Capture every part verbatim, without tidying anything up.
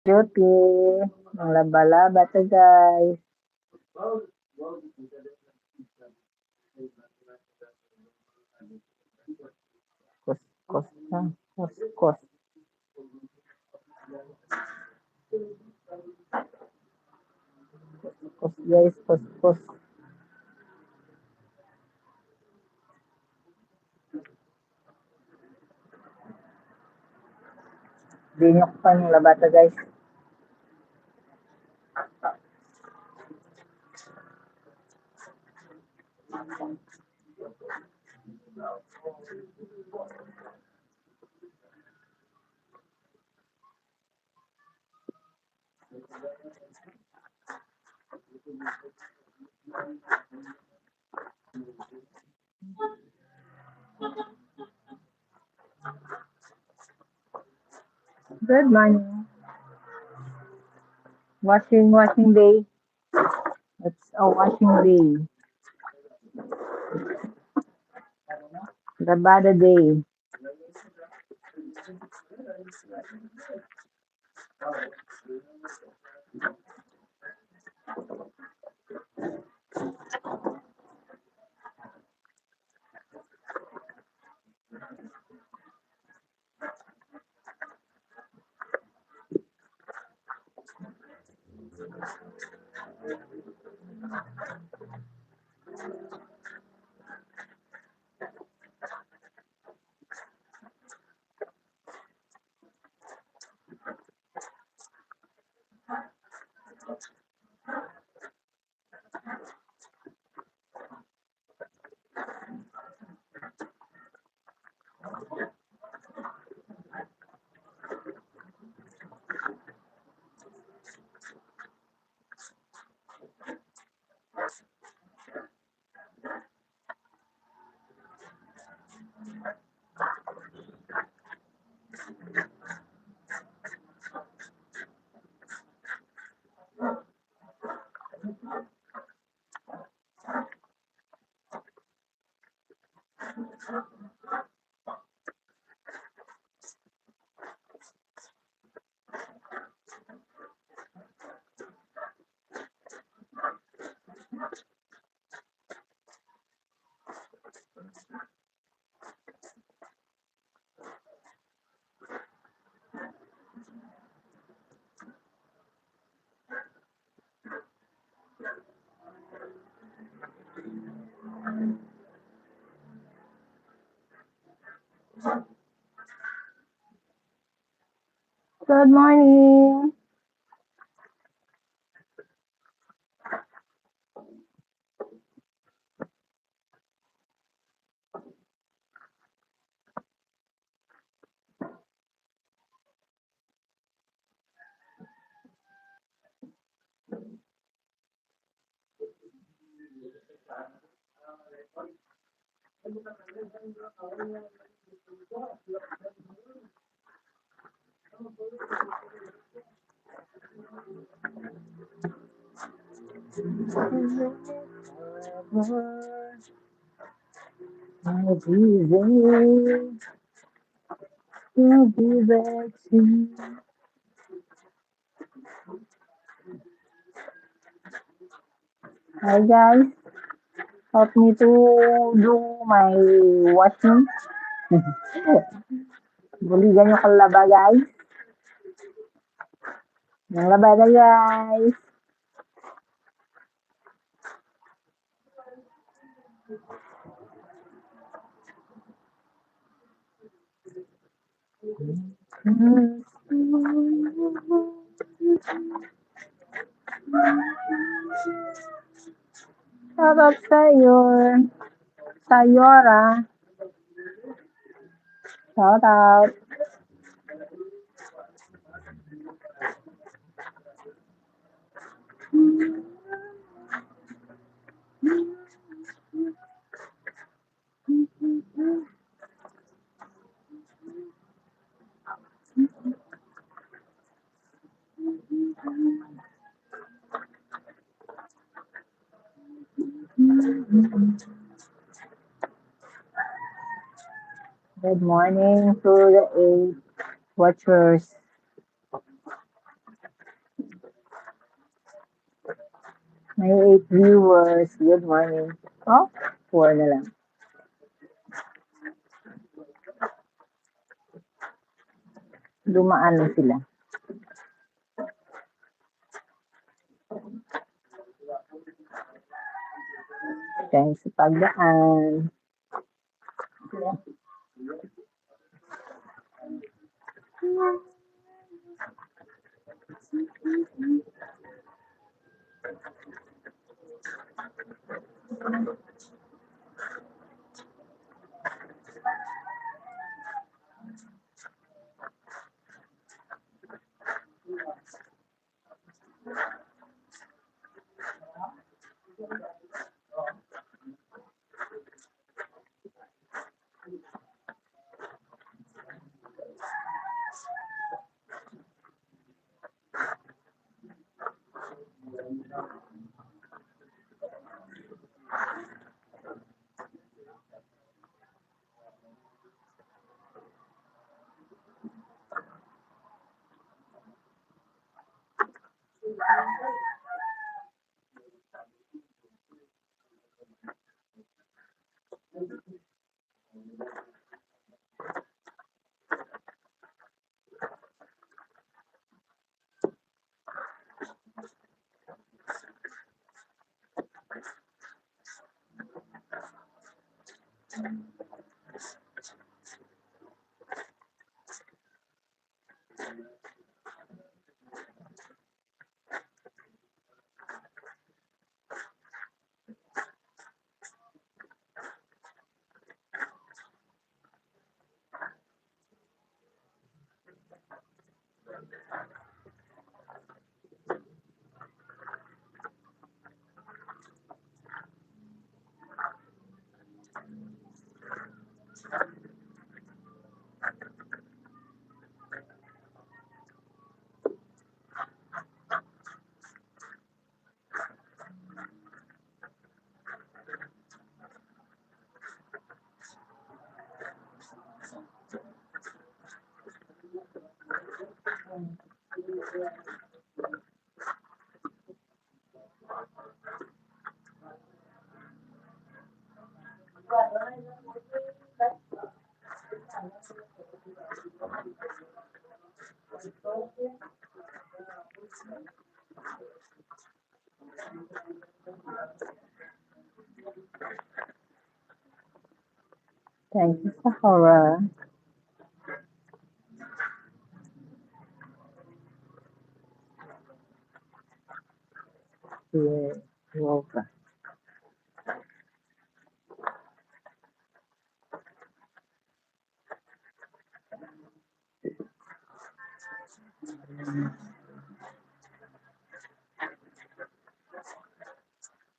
Beauty. Ang laba-laba to, guys. Kuskus na. Kuskus. Kuskus, guys. Kuskus. Dinyok pa yung labata, guys. Good morning. Washing, washing day. It's a washing day. Labada day. Good morning. I'll be there. I'll be there soon. Hi, guys. Help me to do my washing. Buligan yung kalaba, guys. Ang laba na, guys. Shout out sa'yo. Sayora. Shout out. Good morning to the eight watchers. May eight viewers. Good morning. Oh, four na lang. Dumaan na sila. Thanks sa pagdaan. Thank you, Sahara. You're welcome.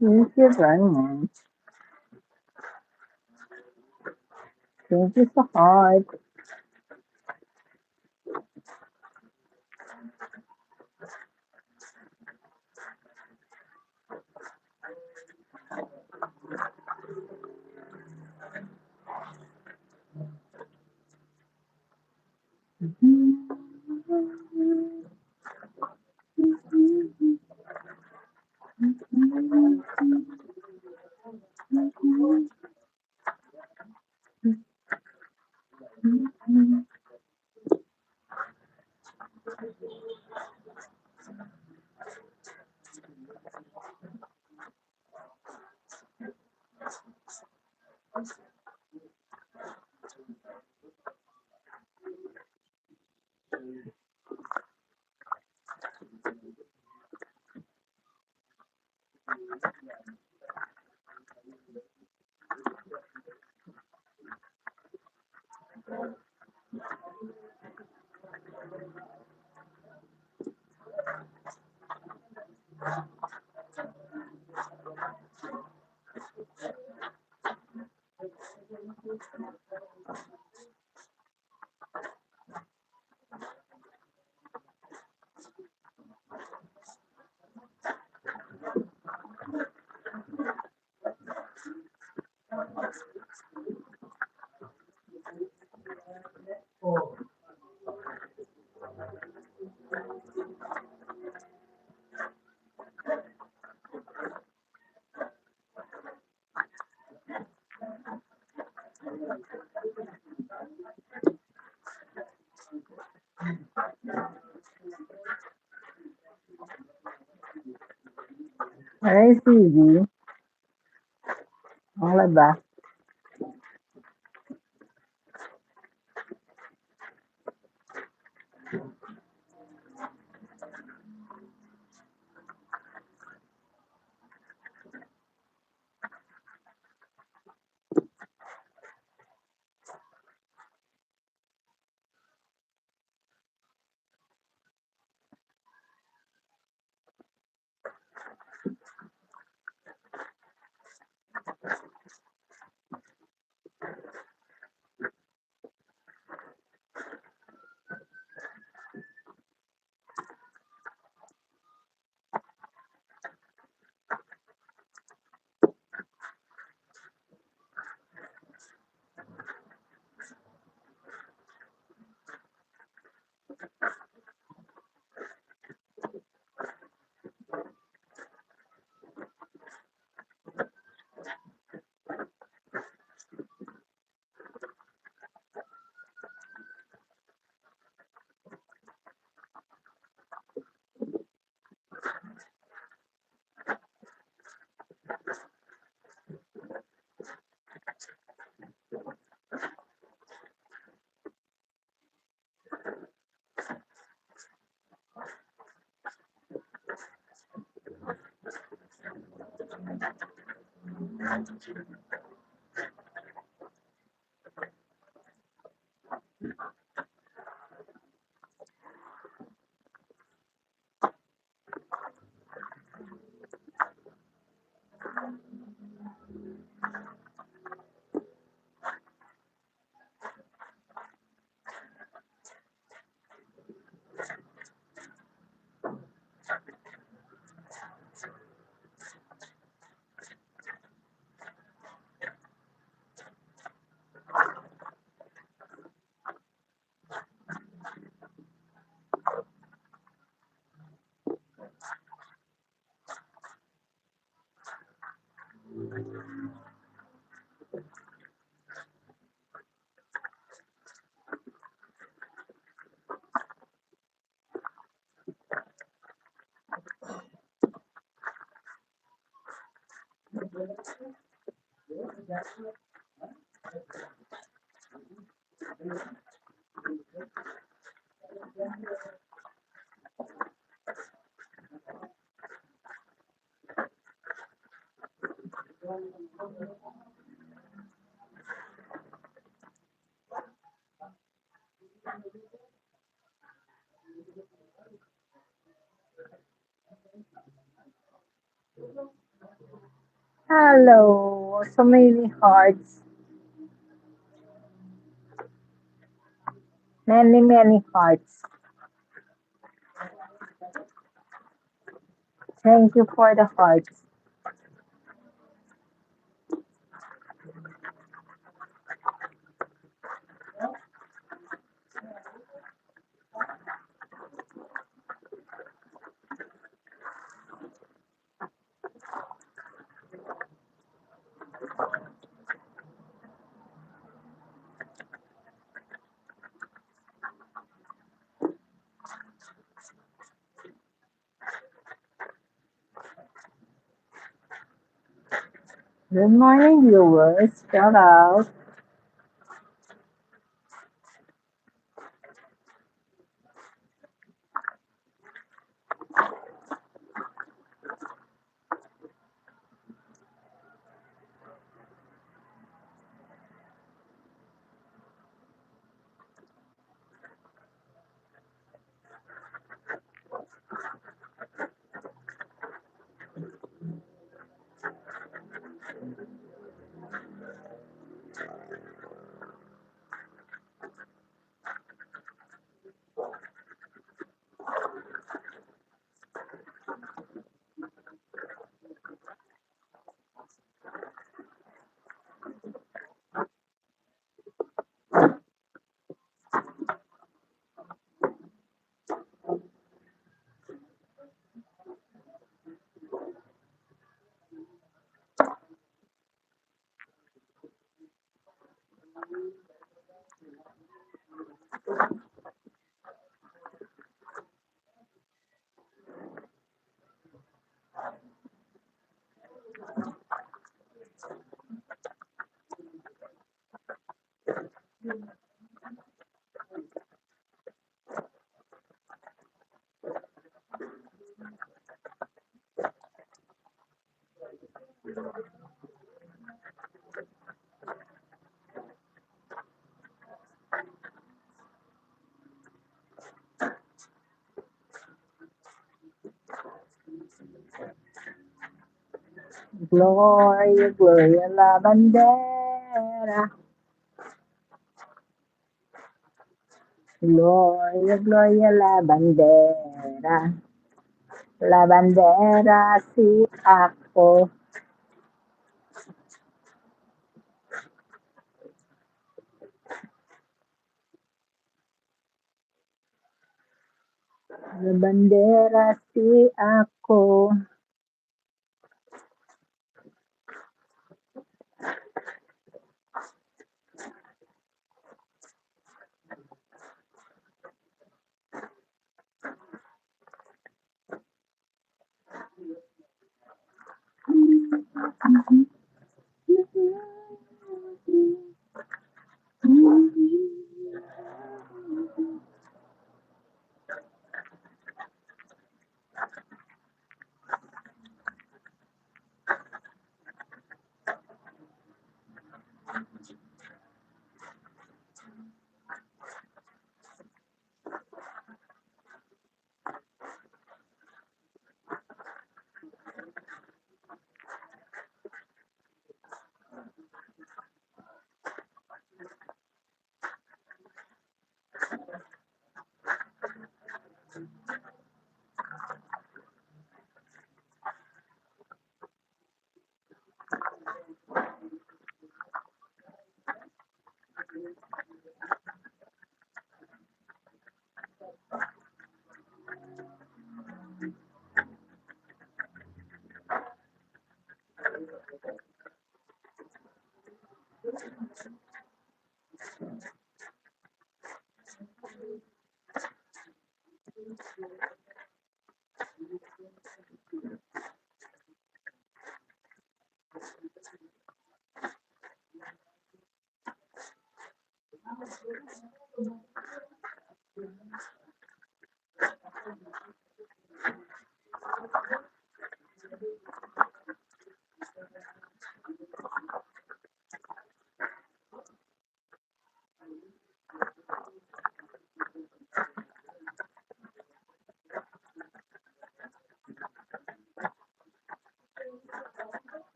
Thank you very much. Thank you sa heart. Ay, sige. Ang laba. Hello, so many hearts. Many, many hearts. Thank you for the hearts. Good morning, viewers. Shout out. Gloria, Gloria, la bandera. Gloria, Gloria, la bandera. La bandera, si ako. La bandera, si ako.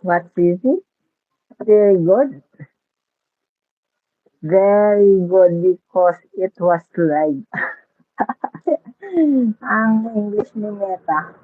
What is it? Very good. Very good because it was live. Ang English ni Meta.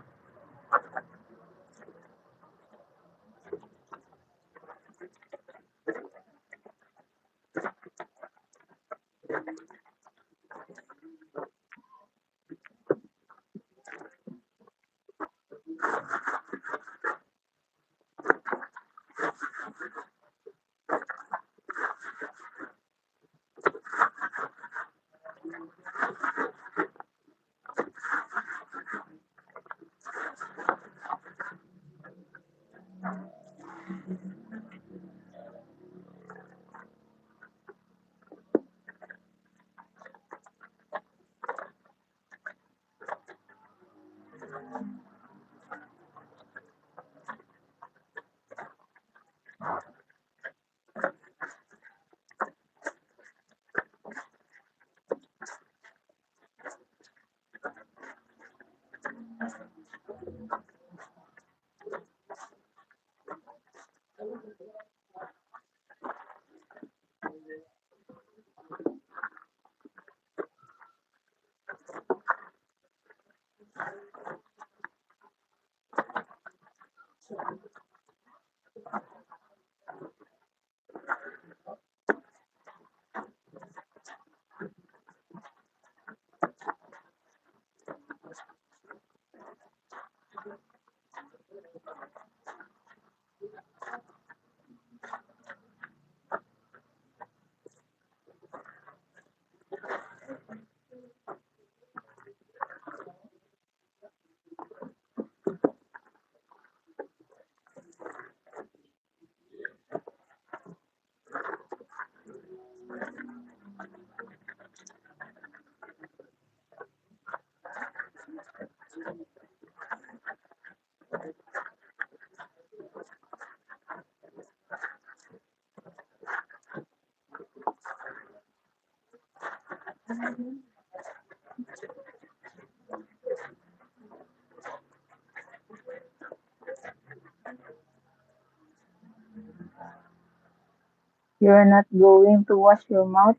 You're not going to wash your mouth?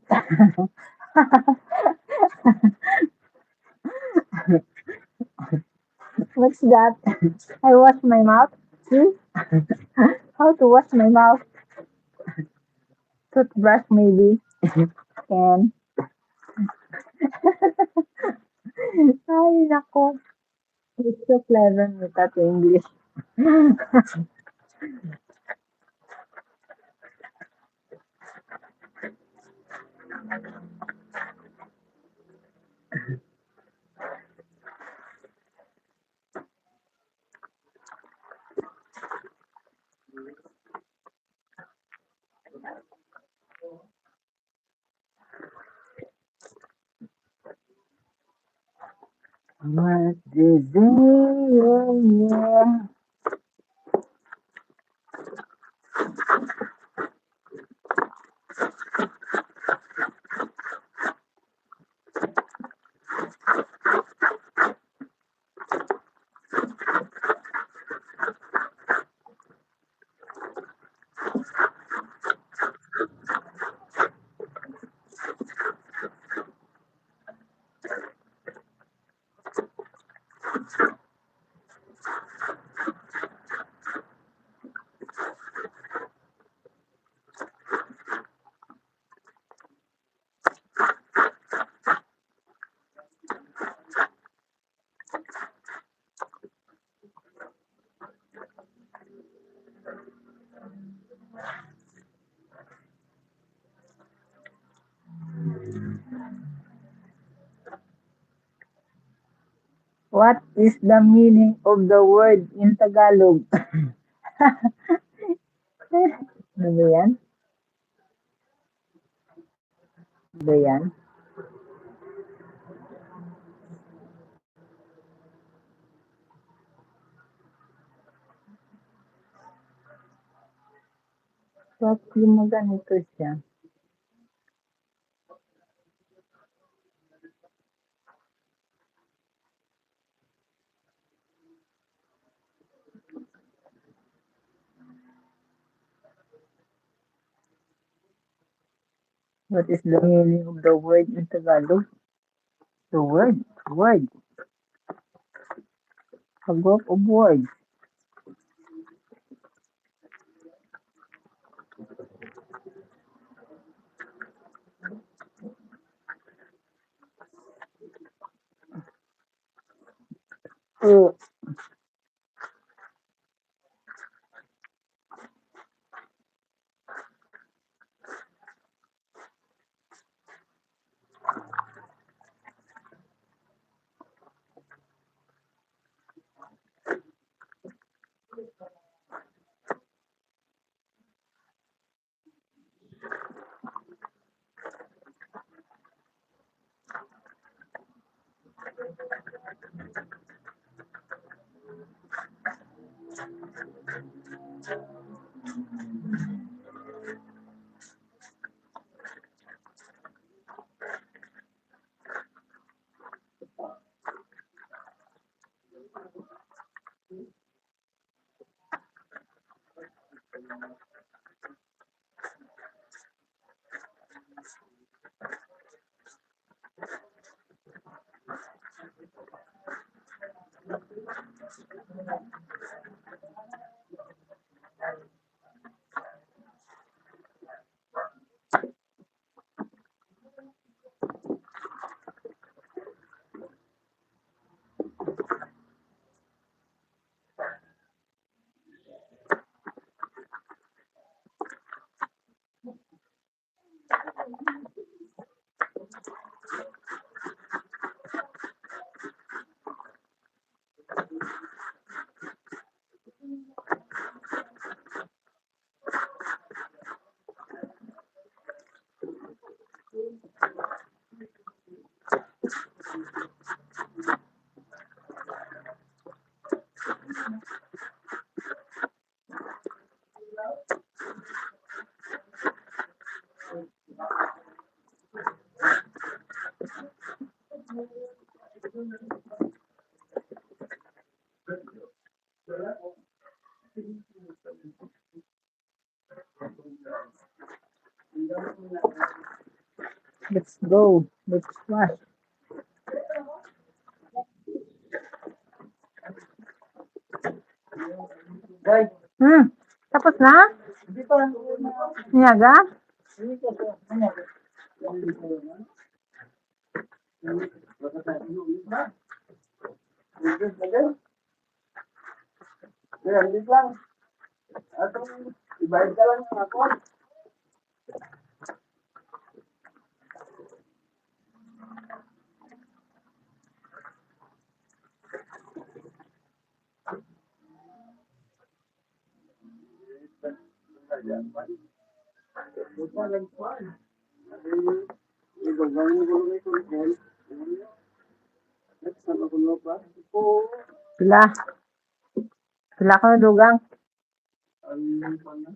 What's that? I wash my mouth. See? How to wash my mouth? Toothbrush, maybe. Can. Ay, nako. It's so clever with that English. What is it? What is the meaning of the word in Tagalog? Ano ba yan? Ano ba yan? Bakit mo ganito siya? What is the meaning of the word in Tagalog? The word, word. A group of words. Uh, Let's go. Let's wash. Hmm. Tapos na? Niyaga? Ayan, wait lang. Atong ibayad ka lang ng ako. Pila? Pila ka na dugang? Ang, ano,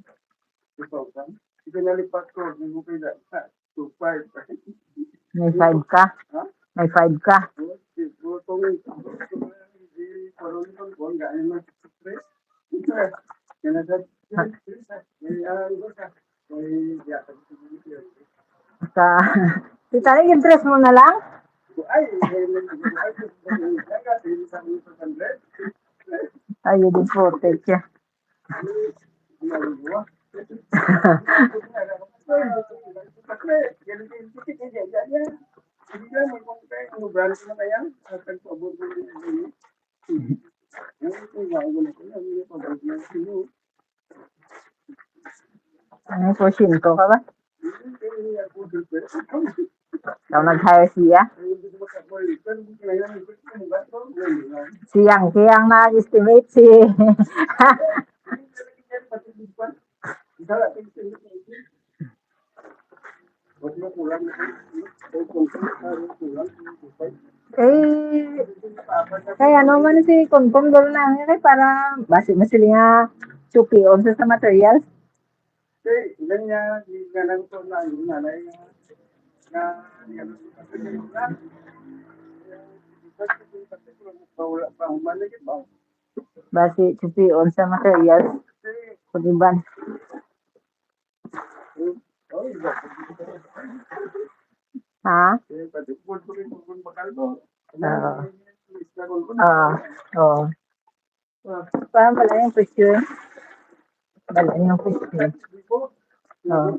two thousand. Sige, nalipat ko. Hindi mo kaya. Two five. May five ka? Ha? May five ka? Sa, kita na yung interest mo na lang? Ayun din po, thank you. Ano, porsyento ka ba? Ikaw nag-hire siya? Siyang, siyang nag-estimate si Eh, kay ano man si Kumkum dolo na nga kay para basi mo sila nga supion sa, sa materials. Basi supion sa materials. Pag-iban. Ha? Oo. Oo. Oo. Parang wala yung picture. Wala yung picture. Oo.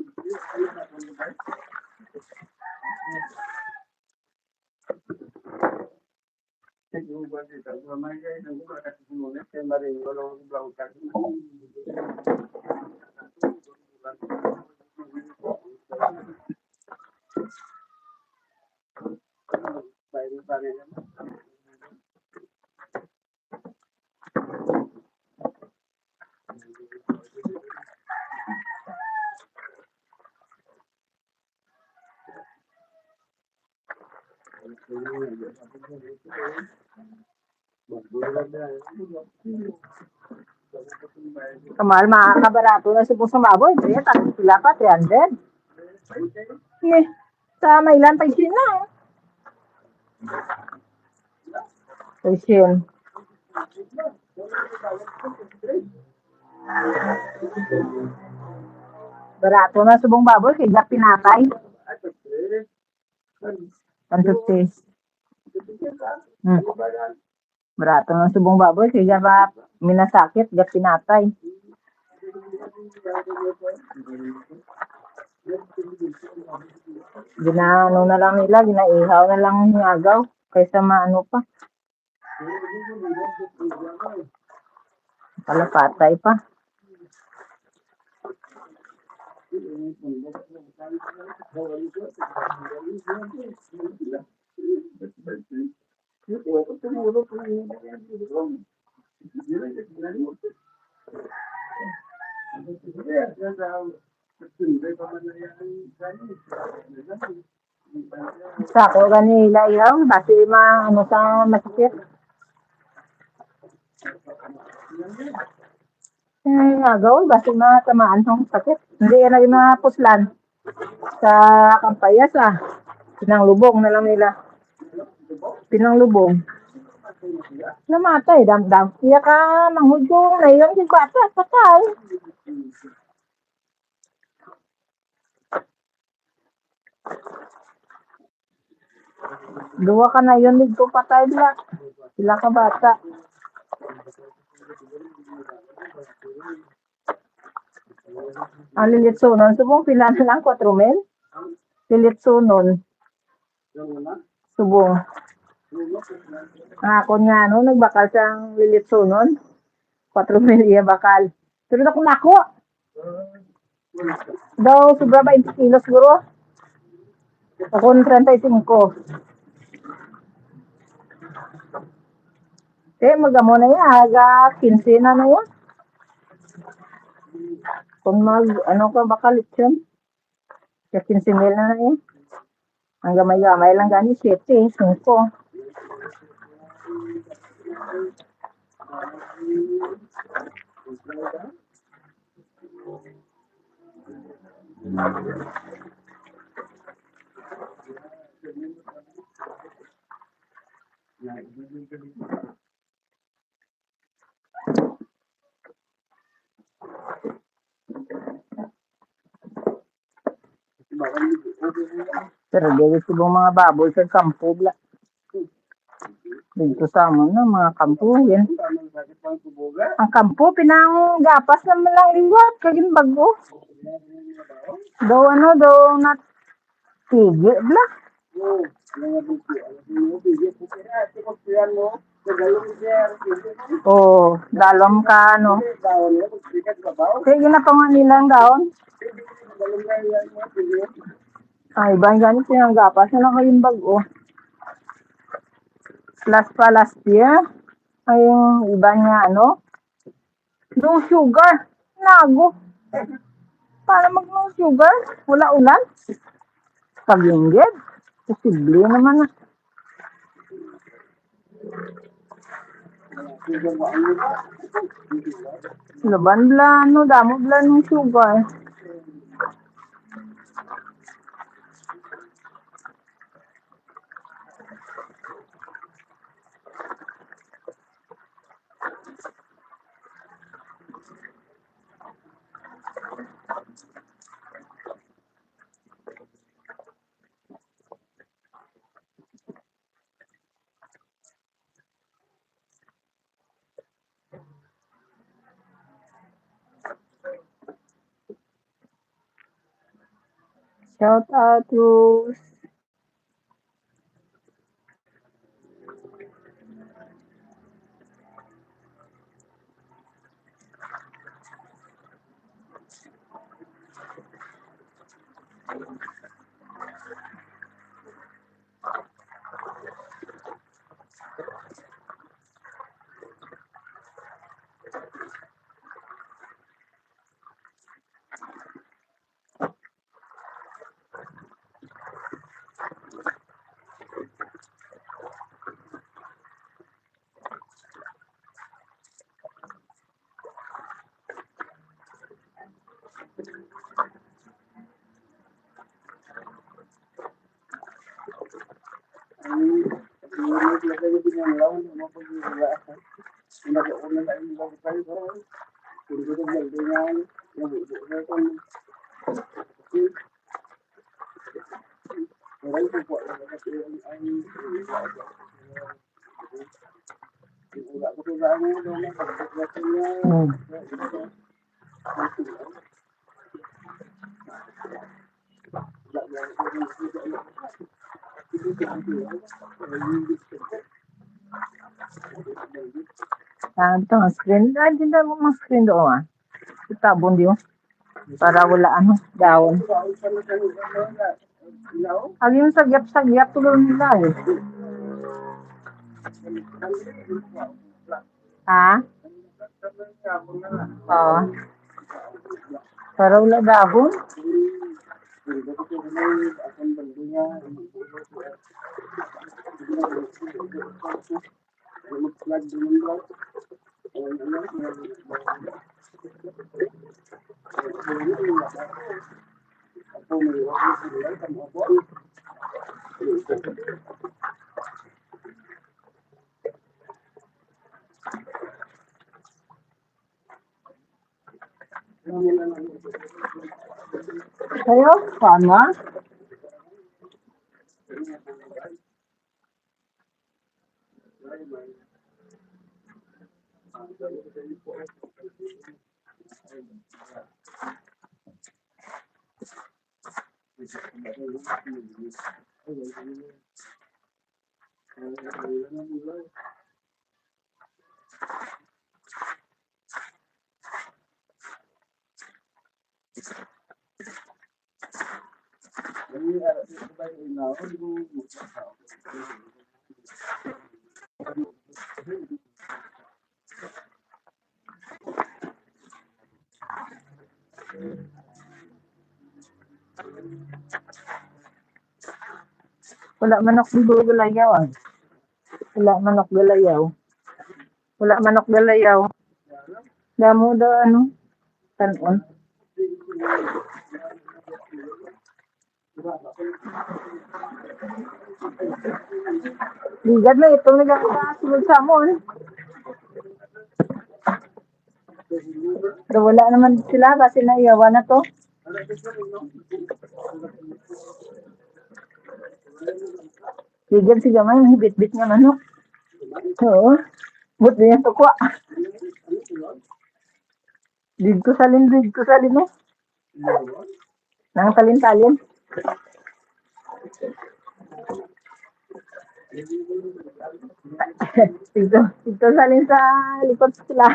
Kamahal, makakabarato na subong sa baboy. Kaya, tapos sila pa, three hundred. Eh, sa Mailan, pag China. Kay Shin. Barato na subong baboy kay gapinatay. One fifty. Hmm. Barato na subong baboy kay gaba minasakit, gapinatay. Ginaano na lang nila, ginaihaw na lang ang agaw kaysa maano pa. Kalapatay pa. Sa ako gani, ilayaw, basi ma-, ano sa masakit. Ay, agaw, basi matamaan sang sakit. Hindi yan lagi mapuslan. Sa kampayas, ah. Sinang lubong na lang nila. Pinanglubong. Namatay, damdam. Iya ka, manghudong, na yun, yung bata, patay. Duwa ka na yun, dito patay, bla. Sila ka bata. Ang lilitsunon, subong pila na lang, kwatro mil? Lilitsunon. Subong. Ang akon nga, ano, nagbakal siyang lilitsunon. Kwatro mil iya bakal. Pero na kunako. Daw, sobra twenty kilos, guro. Akon, treinta y cinco. Eh, mag-amo na yan. Aga, quince na na yan. Kung mag, ano ka, baka lechon. Kaya quince mil na na eh. Ang gamay-gamay lang gani, siyete, singko. Pero dili subong mga baboy sa kampo, bla. Dito sa amon, no, mga kampo, yan. Ang kampo, pinanggapas naman lang liwat, kagin bago. Daw, ano, daw, nat-, Tigi, bla. Oh, dalom ka, ano. Sige na pa nga nilang daon. Ay, iba yung ganit yung gapas. Ano ko yung bag-o? Last pa, last year. Ay, yung iba niya, ano? No sugar. Nago. Para mag no sugar, wala ulan. Pag-inggit, posible naman na. Laban bla, no, damo bla ng sugar. Shout out, Rose. Hmm. Ah, ito ang screen. Ah, di na mo ang screen doon, ah. Itabon di, oh. Para wala, ano, down. Ang yung sagyap-sagyap, tulo nila, eh. Ha? Oo. Para wala dahon. Kayo? Sana? Wala manok dito galayaw, ah. Wala manok galayaw. Wala manok galayaw. Damo daw, ano, tanon. Ligad na itong nagkakasunod sa amon. Pero wala naman sila kasi naiyawan na to. Ligad si gamay, may bitbit nga manok. Oo. But niya to kwa. Dito salin, dito salin, eh. Nang salin-salin. Dito, dito salin sa likod sa sila.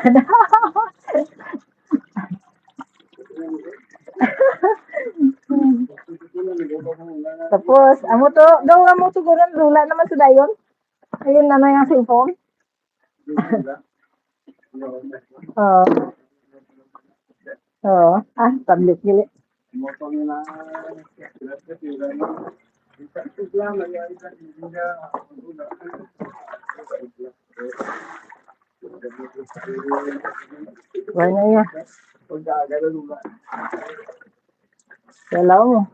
Tapos, amo to, daw amo to, guro, wala naman sa dayon. Ayun na na yung cellphone. Oo. Oo. Ah, tablet, dili. Wala na yan. Hello.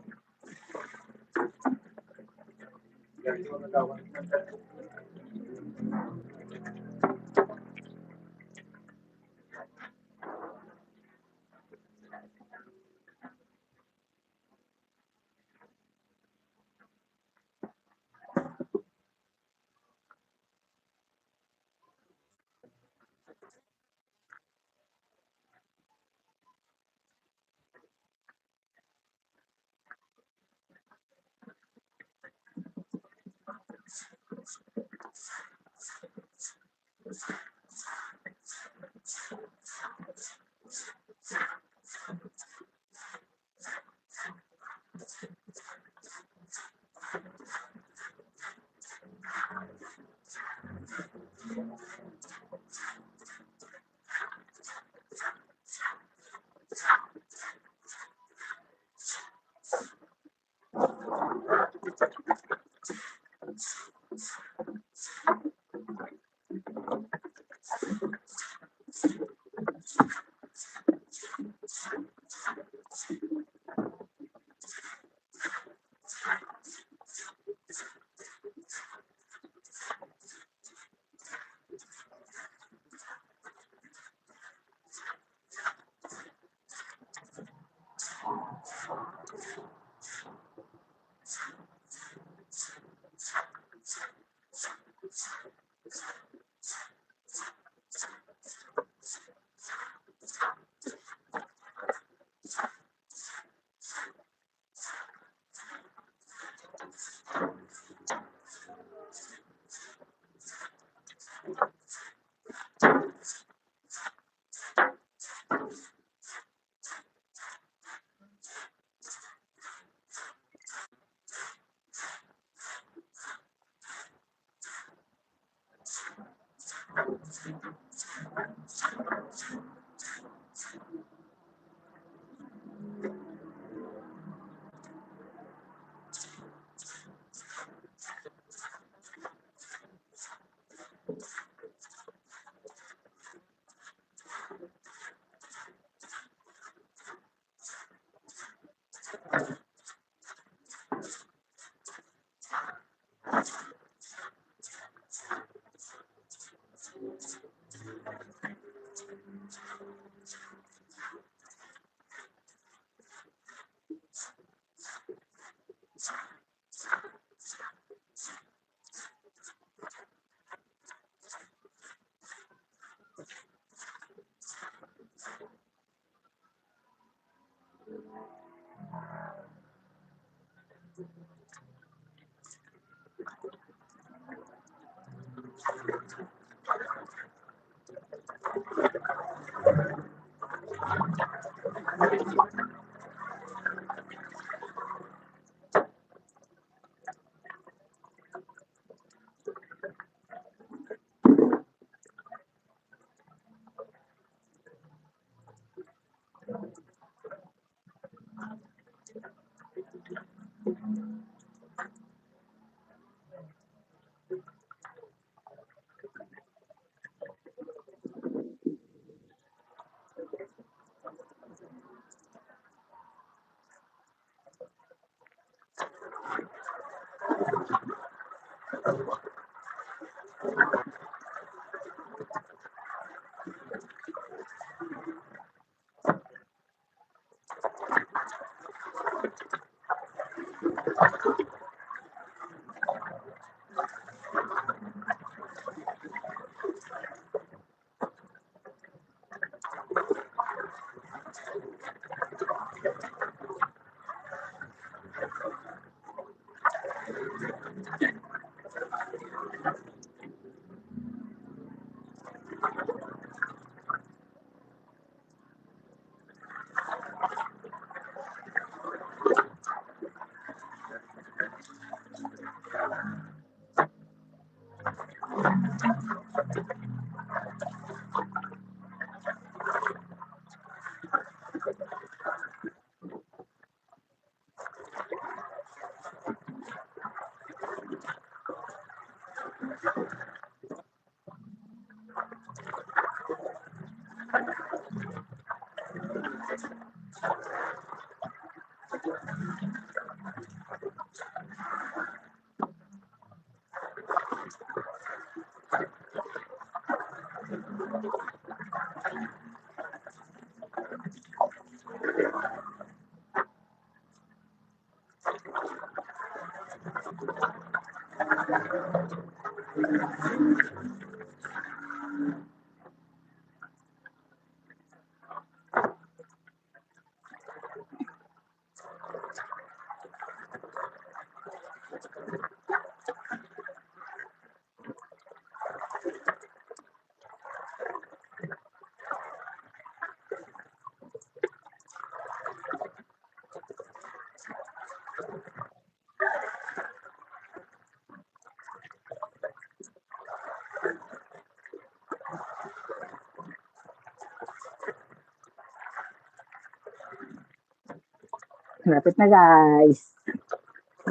Lapit na, guys.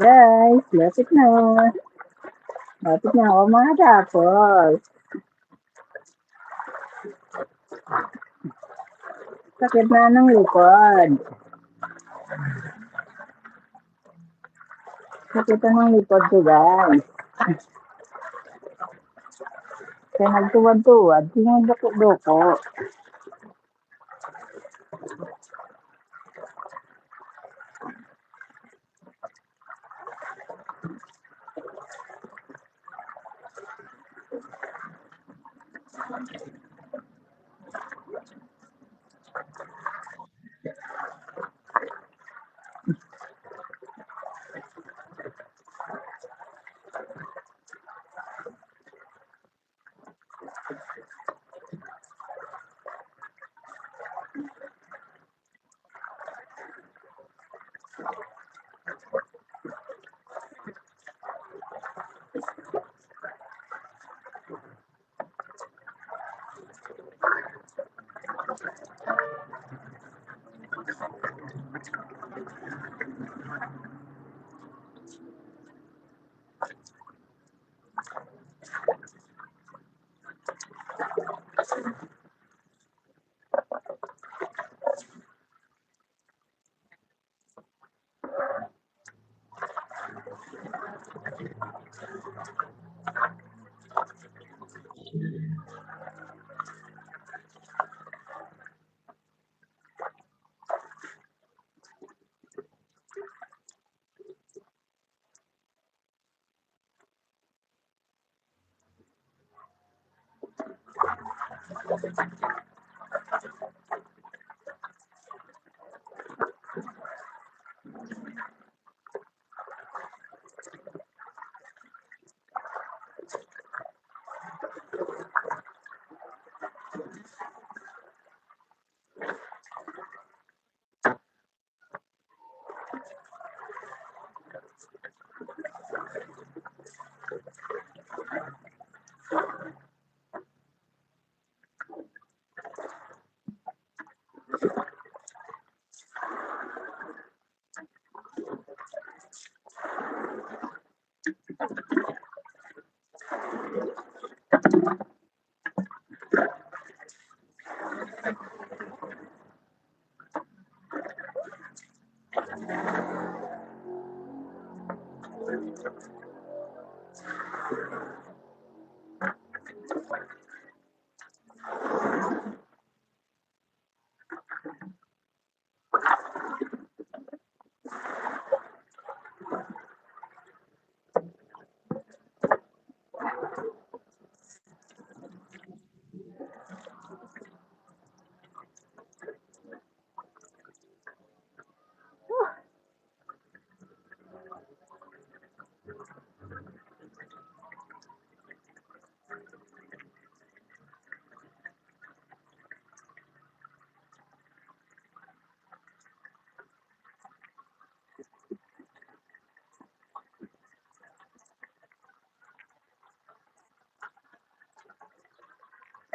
Guys, lapit na. Lapit na ako matapos. Sakit na ng likod. Sakit na ng likod ko, guys. Kaya nagtuwad-tuwad, tingnan duko-duko.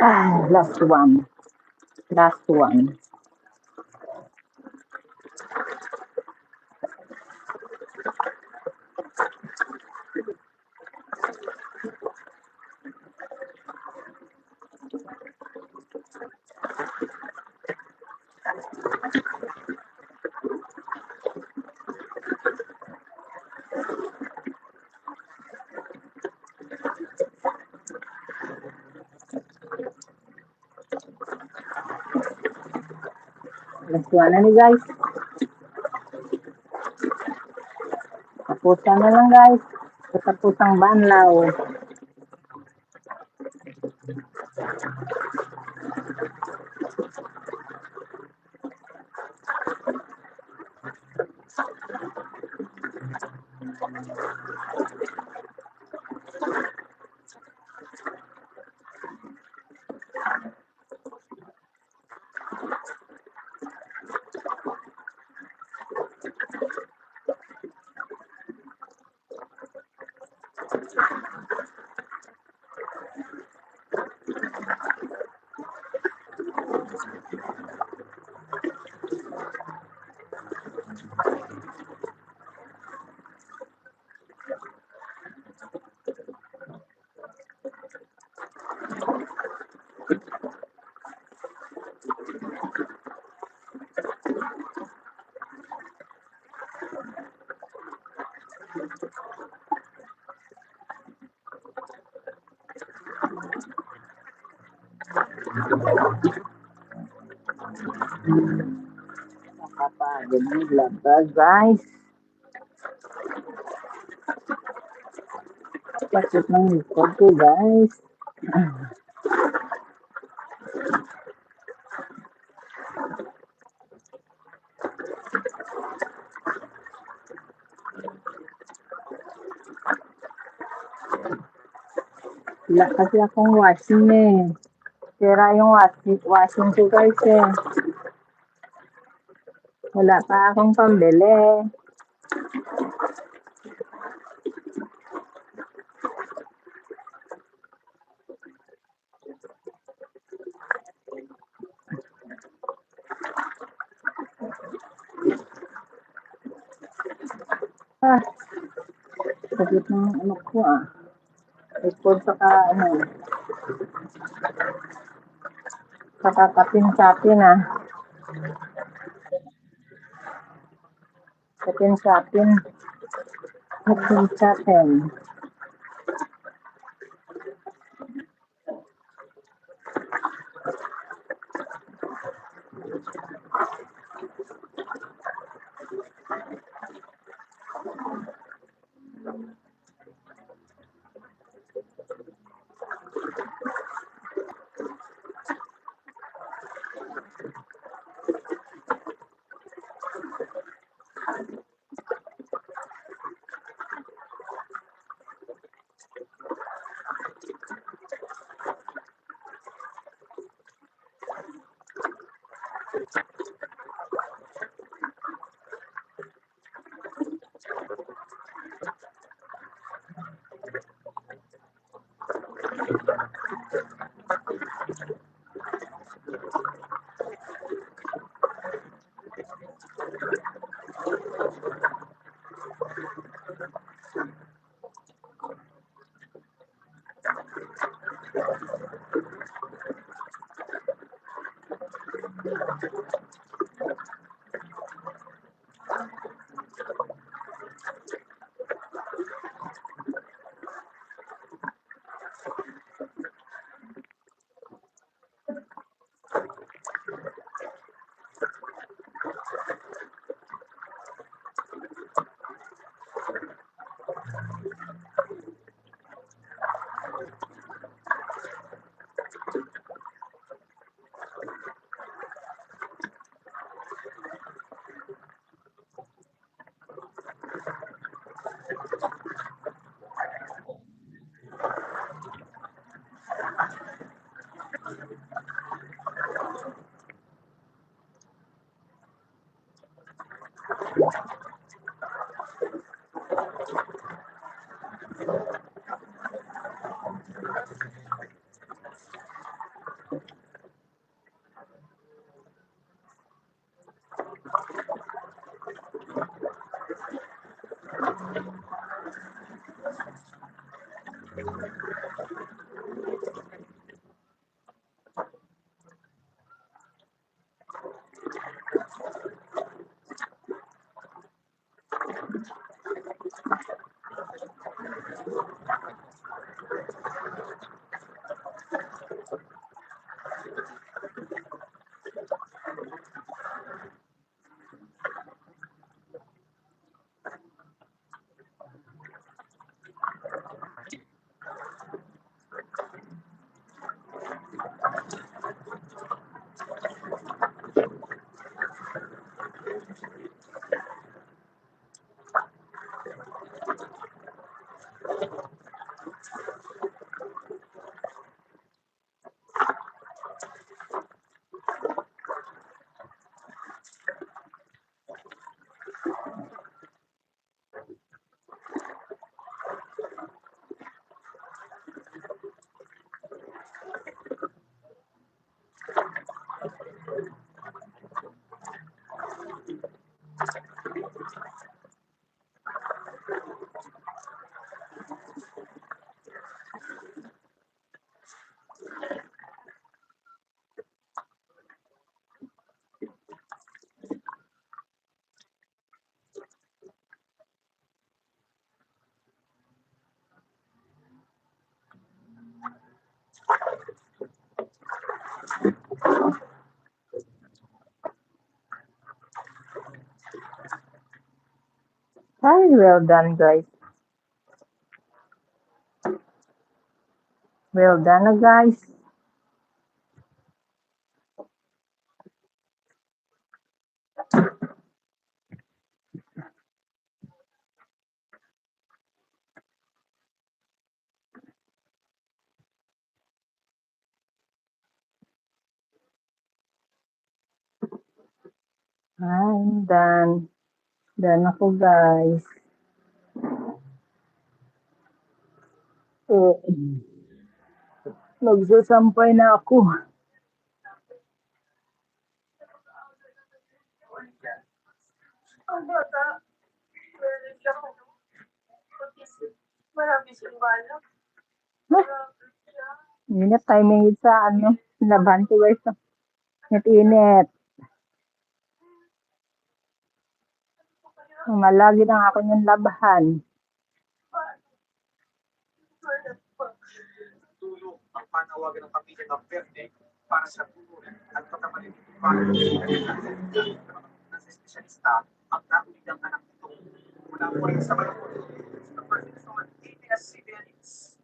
Ah, last one. Last one. Last one na ni, guys. Tapusan na lang, guys. Katapusang banlaw. Nakapagod maglaba, guys. Sakit ng likod ko, guys. Wala kasi akong washing eh. Sira yung washing, washing ko, guys, eh. Wala pa akong pambili. Ah, sakit ng ano ko, ah. Likod sa ka, ano, kakakapin-kapin, ah. Kapin-kapin. Kapin-kapin. Ay, well done, guys. Well done na, guys. I'm done. Done ako, guys. Oo. Magsasampay na ako. Ang bata, marami siyang balak. Huh? Init timing sa ano, labhan ko, guys. Init-init. Malagi ang akon yung labhan. Dulo ang panawagan ng pamilya ng Verde para sa tulong at pagkamalilito para sa espesyalista ang nakuligang anak nito. Mula po rin sa Malabon, sa Parkinson, A B S-C B N News.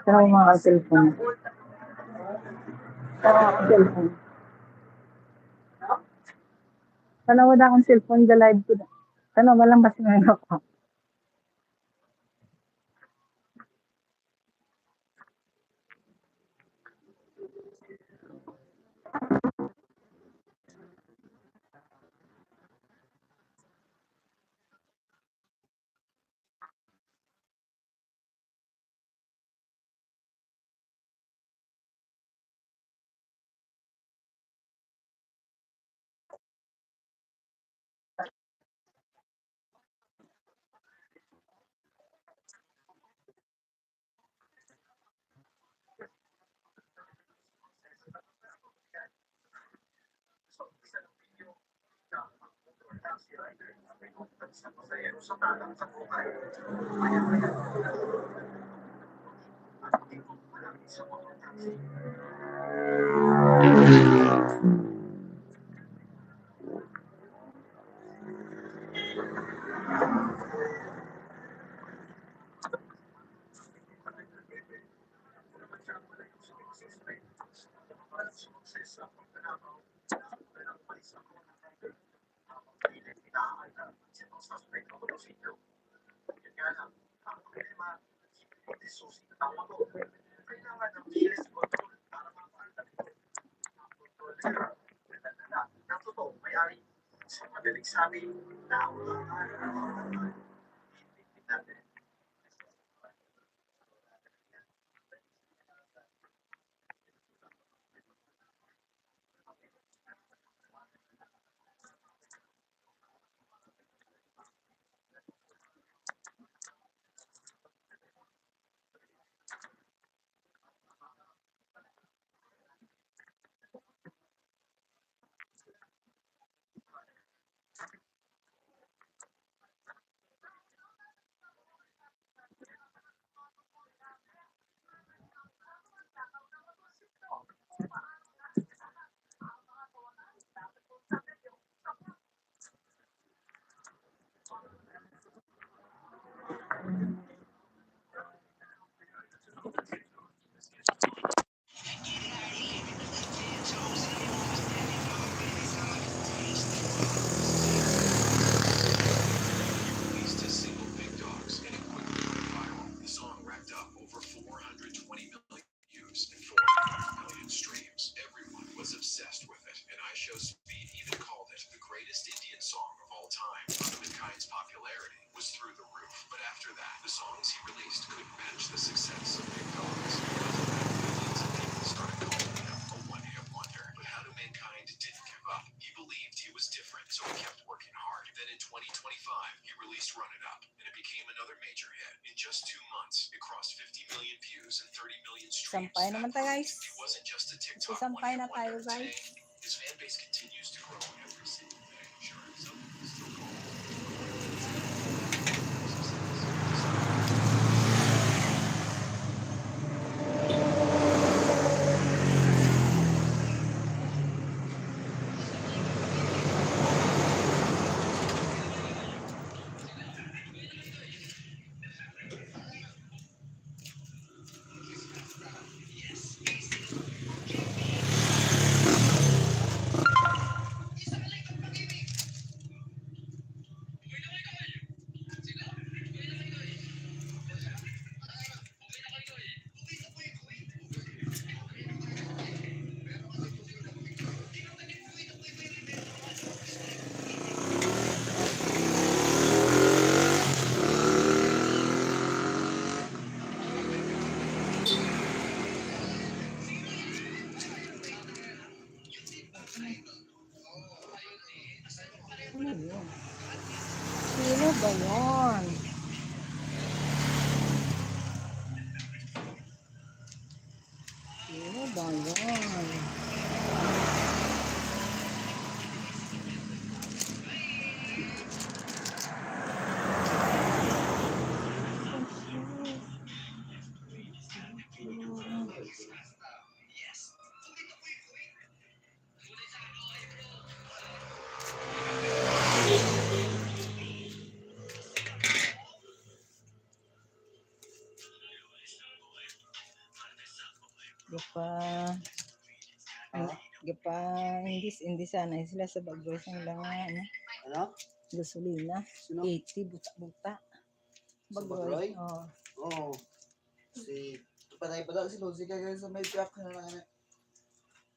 Pero mga ka-cellphone. Pero mga ka-cellphone. Tan-awa na akong cellphone, ga-live ko na. Tan-awa lang basi nga ako. sa madaling sabi, tao lang. Released his single Big Dogs, and it quickly went viral. The song racked up over four hundred twenty million views and four hundred million streams. Everyone was obsessed with it, and IShowSpeed even called it the greatest Indian song of all time. Humankind's popularity was through the roof, but after that, the songs he released couldn't match the success of Big Dogs. Because of that, millions of people started calling him a one-hit wonder. But How to Mankind didn't give up. He believed he was different, so he kept working hard. Then in twenty twenty-five, he released Run It Up, and it became another major hit. In just two months, it crossed fifty million views and thirty million streams. Sampay naman ta, guys. He wasn't just a TikTok one-hit wonder. Today, his fan base continues to grow every single day. Sure, some people still call it Ano yun? Sino ba yun? Sino ba yun? Gapa, ano, gapa, indis, indis sana sila sa Bagroy sa ilang, ano? Ano? Gasolina. Sino? Eighty, buta-buta. Sa Bagroy? Bagroy? Oo. Oo. Si, patay pa daw si Lucy kaya sa may truck na lang, ano.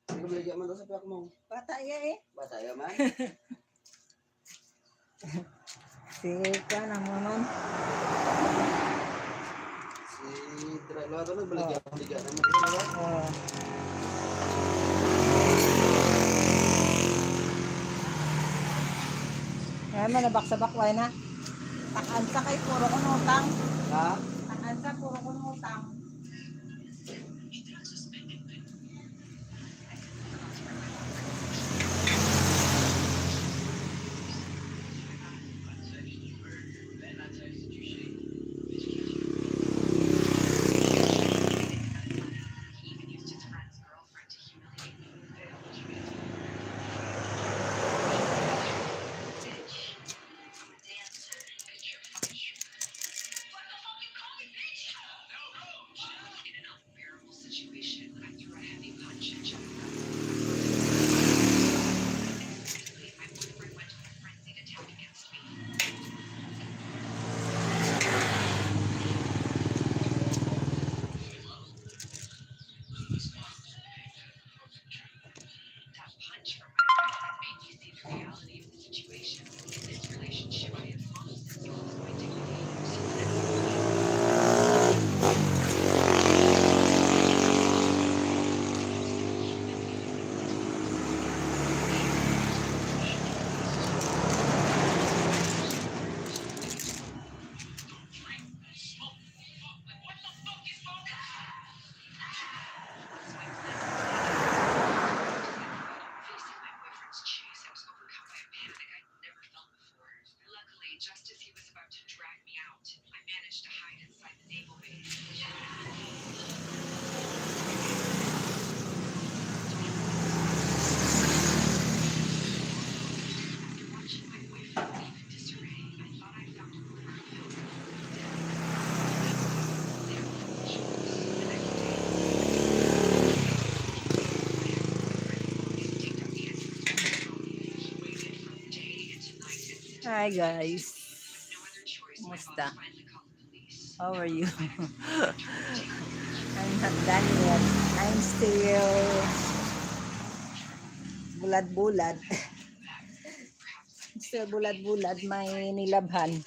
Hindi ko baligya man daw sa piyak mo. Bata iya eh. Bata iya man. Si kuan ang naman. Si Dra-, lo, ano, baligya, oh, baligya naman. Oh. Ngayon, manabak-sabak, wala na. Takan sa kay puro ko nutang. Ha? Takan sa puro ko nutang. Hi guys. Kumusta? How are you? I'm not done yet. I'm still bulad-bulad. Still bulad-bulad. May nilabhan.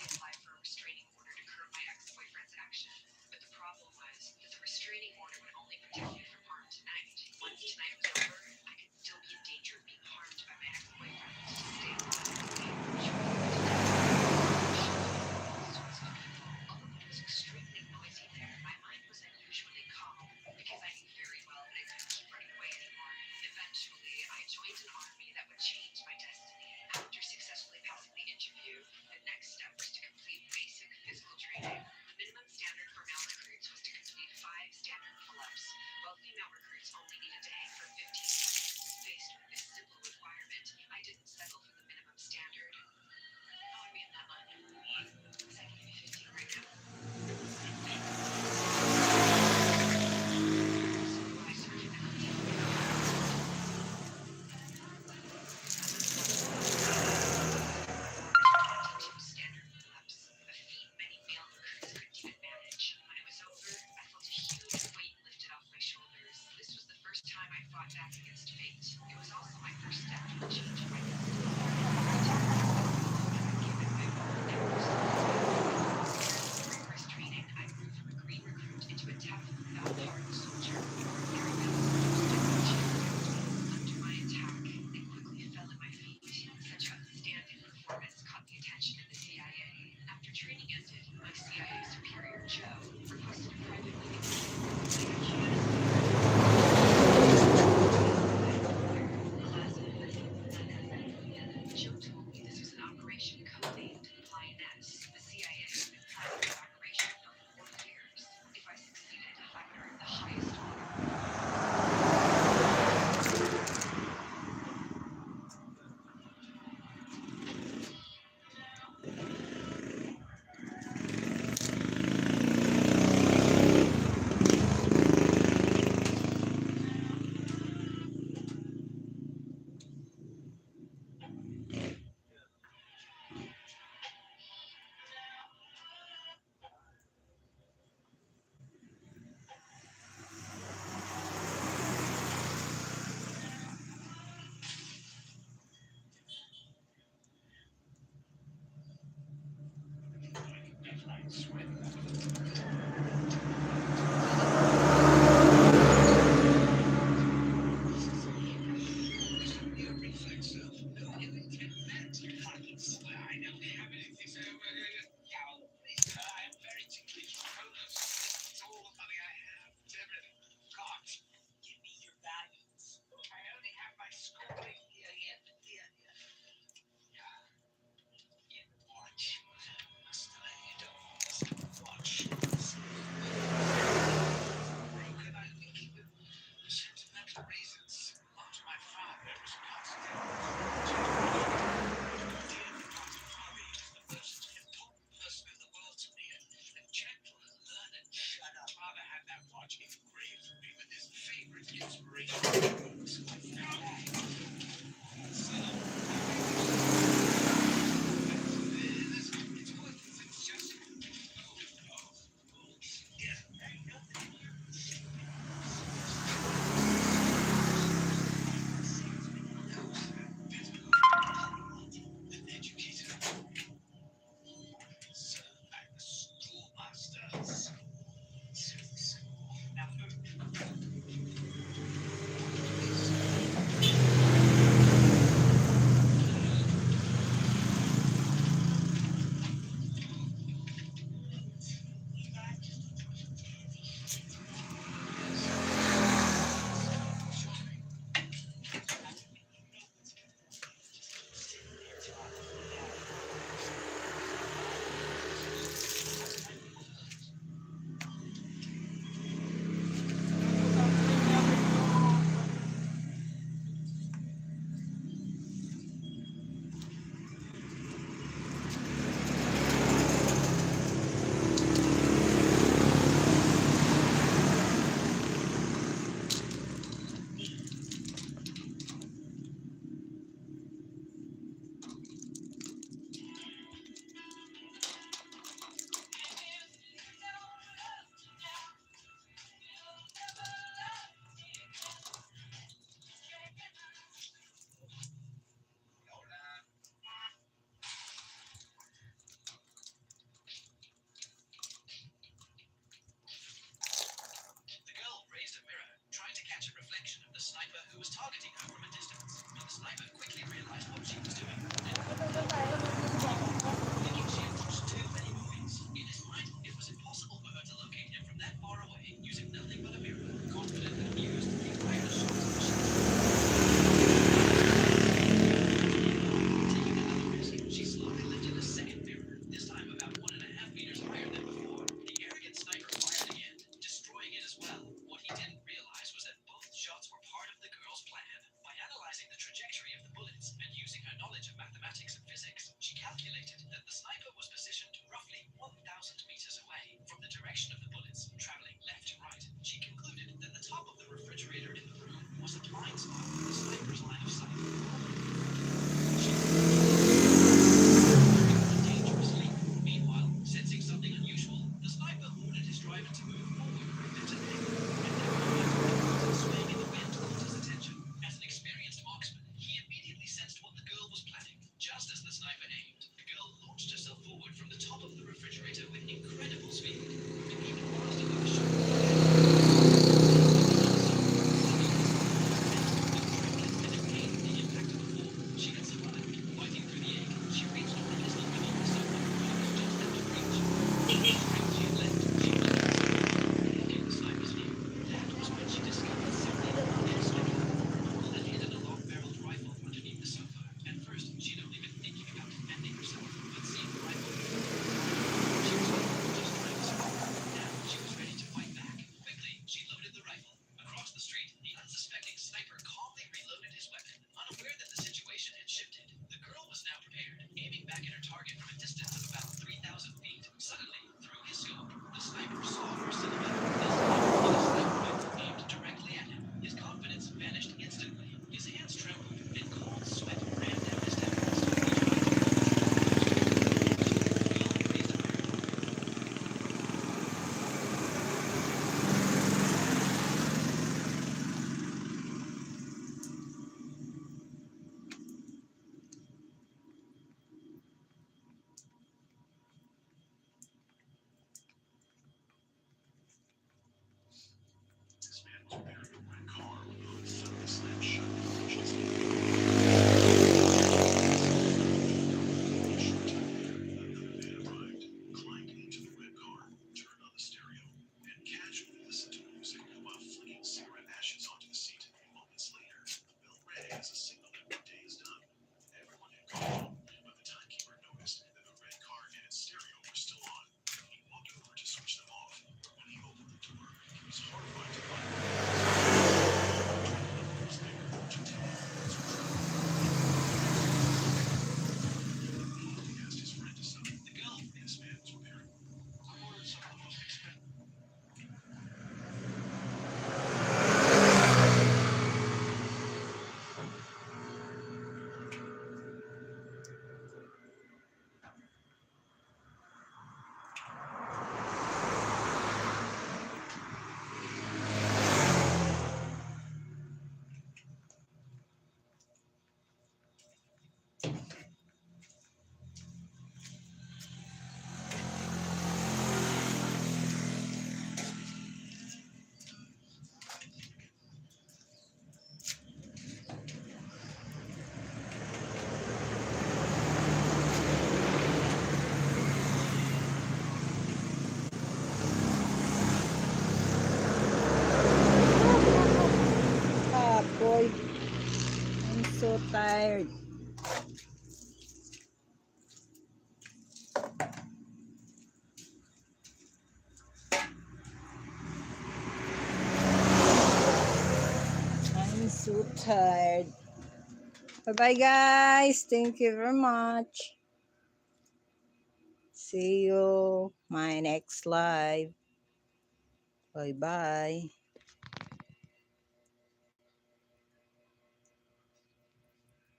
Never aimed. The girl launched herself forward from the top of the refrigerator with incredible speed, moving even faster than the shot. She had survived. Fighting through the ache, she reached the crystal beneath the sofa. She just had to reach. The strength she had left, she went. Looking at the sniper's view, that was when she discovered something unexpected. Uncle had hidden a long-barreled rifle underneath the sofa. At first, she'd only been thinking about defending herself, but seeing the rifle, she was just trying to survive. Now she was ready to fight back. Quickly, she loaded the rifle. Across the street, the unsuspecting sniper calmly reloaded his weapon, unaware that the situation had shifted. The girl was now prepared, aiming back at her target from a distance of about three thousand feet. Suddenly, through his scope, the sniper saw her silhouette. This time, with a sniper rifle aimed directly at him. His confidence vanished instantly. His hands trembled, and cold sweat ran down his temples. He tried to hold his breath. The girl breathed a miracle. Everyone had gone home, but the timekeeper noticed that the red car and its stereo were still on. He walked over to switch them off. When he opened the door, he was horrified to find that he asked his friend to stop. The girl, this man was preparing. I ordered some of the most expensive Kapoy. I'm so tired. I'm so tired. Bye-bye, guys. Thank you very much. See you my next live. Bye-bye.